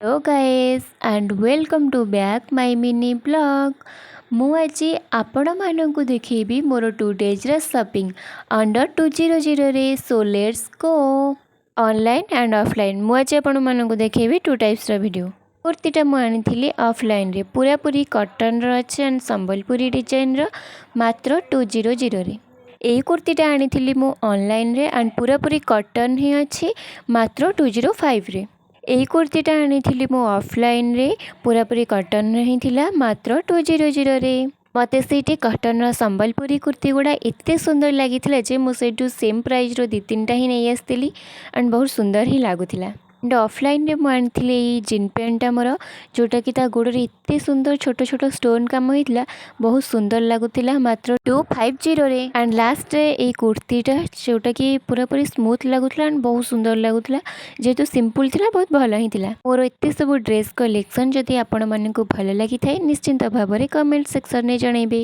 Hello guys and welcome to back my mini vlog. ମୁଁ ଆଜି ଆପଣମାନଙ୍କୁ ଦେଖେଇବି ମୋର 2 ଡେଜ୍ର ସପିଂ ଅଣ୍ଡର 200ରେ। So let's go. Online and offline ମୁଁ ଆଜି ଆପଣମାନଙ୍କୁ ଦେଖେଇବି ଟୁ ଟାଇପ୍ସର ଭିଡ଼ିଓ। କୁର୍ତ୍ତୀଟା ମୁଁ ଆଣିଥିଲି ଅଫଲାଇନ୍ରେ। ପୁରାପୁରି କଟନ୍ର ଅଛି ଆଣ୍ଡ ସମ୍ବଲପୁରୀ ଡିଜାଇନ୍ର, ମାତ୍ର 200ରେ। ଏଇ କୁର୍ତ୍ତୀଟା ଆଣିଥିଲି ମୁଁ ଅନଲାଇନ୍ରେ ଆଣ୍ଡ ପୁରାପୁରି କଟନ୍ ହିଁ ଅଛି, ମାତ୍ର 205ରେ। ଏଇ କୁର୍ତ୍ତୀଟା ଆଣିଥିଲି ମୁଁ ଅଫଲାଇନ୍ରେ, ପୁରାପୁରି କଟନ୍ର ହିଁ ଥିଲା, ମାତ୍ର 200ରେ। ମୋତେ ସେଇଠି କଟନ୍ର ସମ୍ବଲପୁରୀ କୁର୍ତ୍ତୀ ଗୁଡ଼ା ଏତେ ସୁନ୍ଦର ଲାଗିଥିଲା ଯେ ମୁଁ ସେଇଠୁ ସେମ୍ ପ୍ରାଇଜ୍ର ଦୁଇ ତିନିଟା ହିଁ ନେଇ ଆସିଥିଲି ଆଣ୍ଡ ବହୁତ ସୁନ୍ଦର ହିଁ ଲାଗୁଥିଲା। ଆଣ୍ଡ ଅଫଲାଇନ୍ରେ ମୁଁ ଆଣିଥିଲି ଏଇ ଜିନ୍ ପ୍ୟାଣ୍ଟଟା ମୋର, ଯେଉଁଟାକି ତା ଗୋଡ଼ରେ ଏତେ ସୁନ୍ଦର ଛୋଟ ଛୋଟ ଷ୍ଟୋନ୍ କାମ ହେଇଥିଲା, ବହୁତ ସୁନ୍ଦର ଲାଗୁଥିଲା, ମାତ୍ର 250ରେ। ଆଣ୍ଡ ଲାଷ୍ଟରେ ଏଇ କୁର୍ତ୍ତୀଟା, ଯେଉଁଟାକି ପୁରାପୁରି ସ୍ମୁଥ୍ ଲାଗୁଥିଲା ଆଣ୍ଡ ବହୁତ ସୁନ୍ଦର ଲାଗୁଥିଲା। ଯେହେତୁ ସିମ୍ପଲ୍ ଥିଲା, ବହୁତ ଭଲ ହିଁ ଥିଲା। ମୋର ଏତେ ସବୁ ଡ୍ରେସ୍ କଲେକ୍ସନ୍ ଯଦି ଆପଣମାନଙ୍କୁ ଭଲ ଲାଗିଥାଏ, ନିଶ୍ଚିନ୍ତ ଭାବରେ କମେଣ୍ଟ ସେକ୍ସନରେ ଜଣାଇବେ।